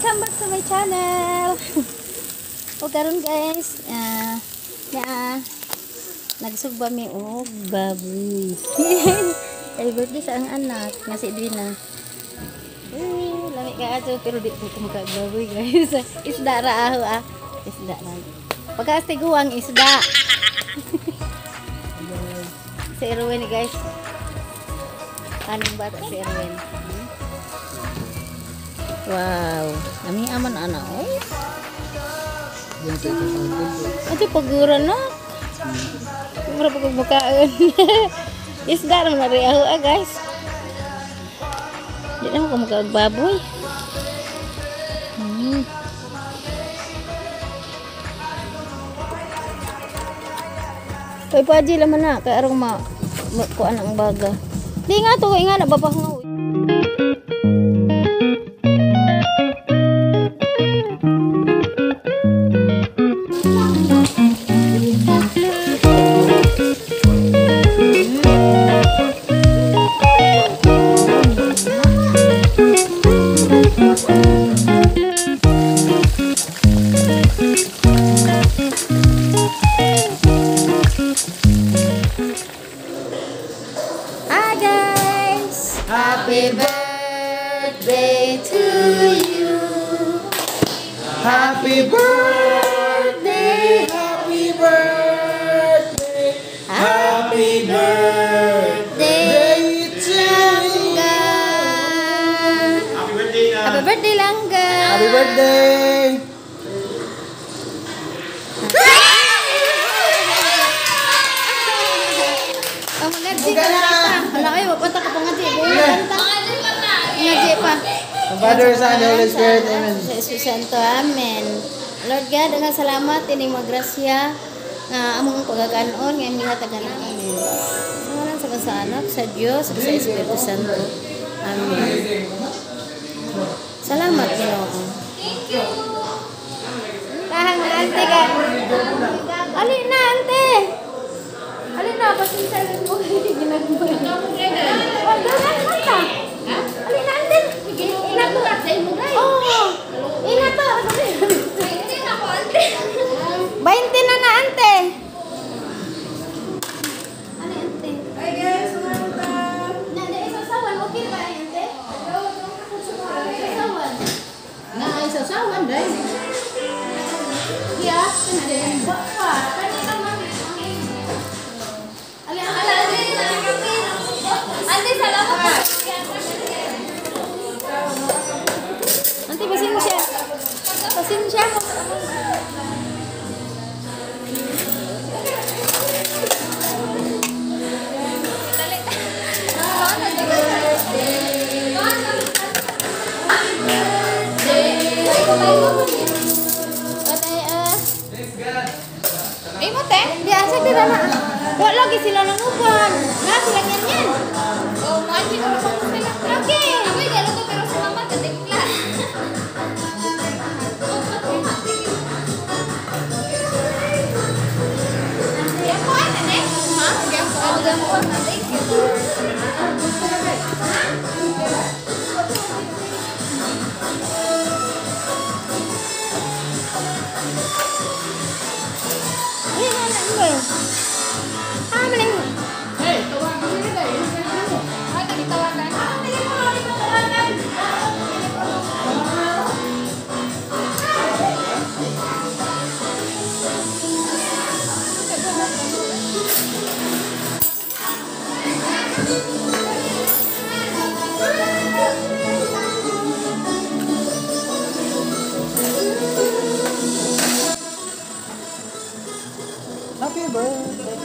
Welcome back to my channel. O karon guys, na nagsugba mi og baboy. Happy birthday sa ang anak nga si Edwina. Lami ka ato pero di ko kumakain baboy, guys. Isda ra aho ah. Isda ra. Pagkaastiguang isda. Si Erwin, guys. Anong bata si Erwin? Wow, lami aman ana oy. Ate pagura na. Mura pa kog bukaon. Isda naman na rin ako ah, guys. Di na ako makaog baboy. Kay paji laman na kay arong ma kuan ang baga. Di nga to nga na babah nga. Hi guys! Happy birthday to you. Happy birthday, happy birthday, happy birthday to you. Happy birthday, Happy birthday, Langga. Happy birthday. Oh, mangadji ka na. Wala kayo, mapunta ka pa ngadji. Ngadji pa. Father, Son, Holy Spirit, Amen. Sa Espiritu Santo, Amen. Lord God, ang salamat ining magrasya nga among pagkakanon nga imong hatagan amen. Sa ngalan sa sa Anak, sa Dios, sa Espiritu Santo. Amen. Salamat Ginoo. Thank you. Tahang ante ka. Ali na ante. Ali na pasensya na mo ginagmay. Ali na ante. Oh, ina to. 20 na na ante. Ano ante? Hi guys, welcome. Na di isasawan okay ba ante? Isasawan. Na isasawan dai. Ya, wa pa. Kani ka mami. Ali ali. Ante, salamat. Ante pasensya. Pasensya. Di asa dira na. Wa lagi sila nanguban. Na sila ganyan. Oh, mo ko lang sila. Okay. Ako galuto pero si mama katimpla. Thank you. Hey, Happy birthday.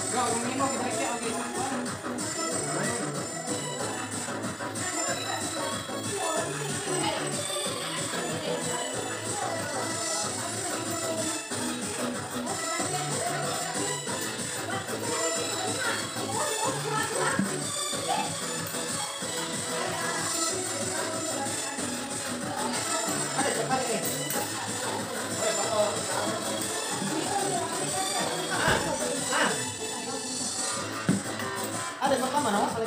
Go, kung imo, kita siya, okay. Tay.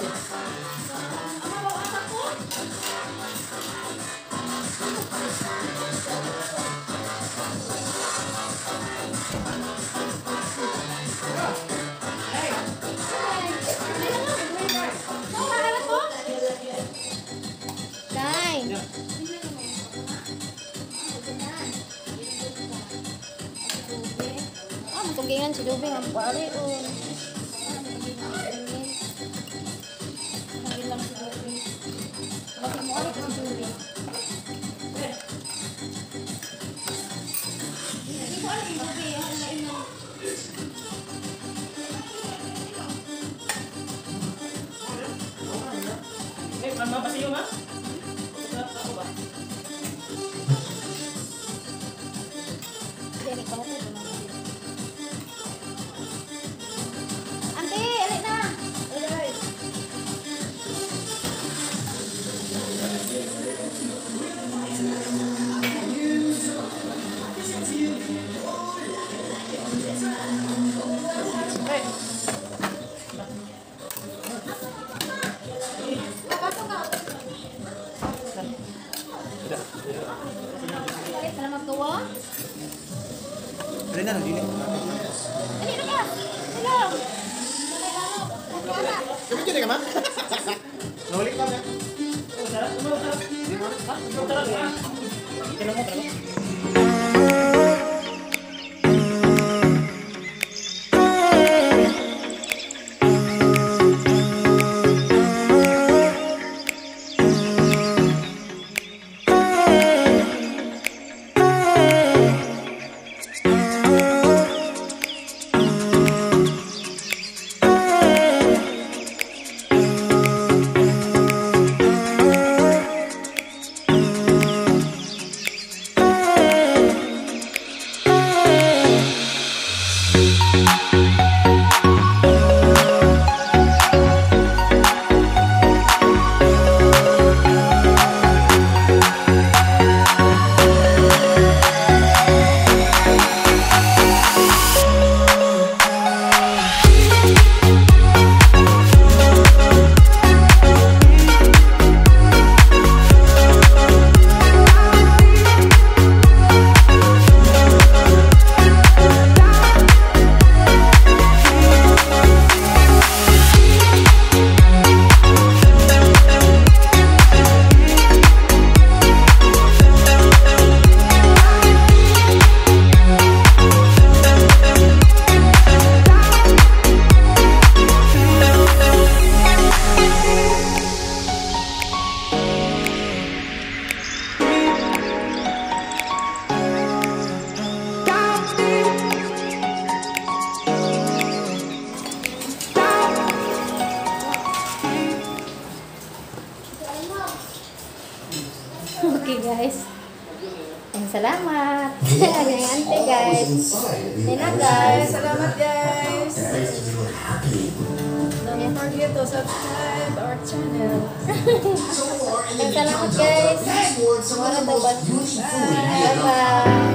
Ah, matugingan si Juby nga pare oh. Tawagin lang si Juby. Bakit mo ari si Juby? Hindi ko alam si Juby. Ano na ina? Eh, mama ba sa'yo, ma? Ako ba? Hindi, ikaw ko. Ante, alay na! Salamat tuwa. Dali na, dili. Dali na ka! Hello! Kami dyan ka, ma? Nahuli ka, ma? Tingnan mo, talaga. Okay guys. Salamat. Ante guys. Nina guys. Salamat guys. Don't forget to subscribe our channel. Salamat guys. Bye bye.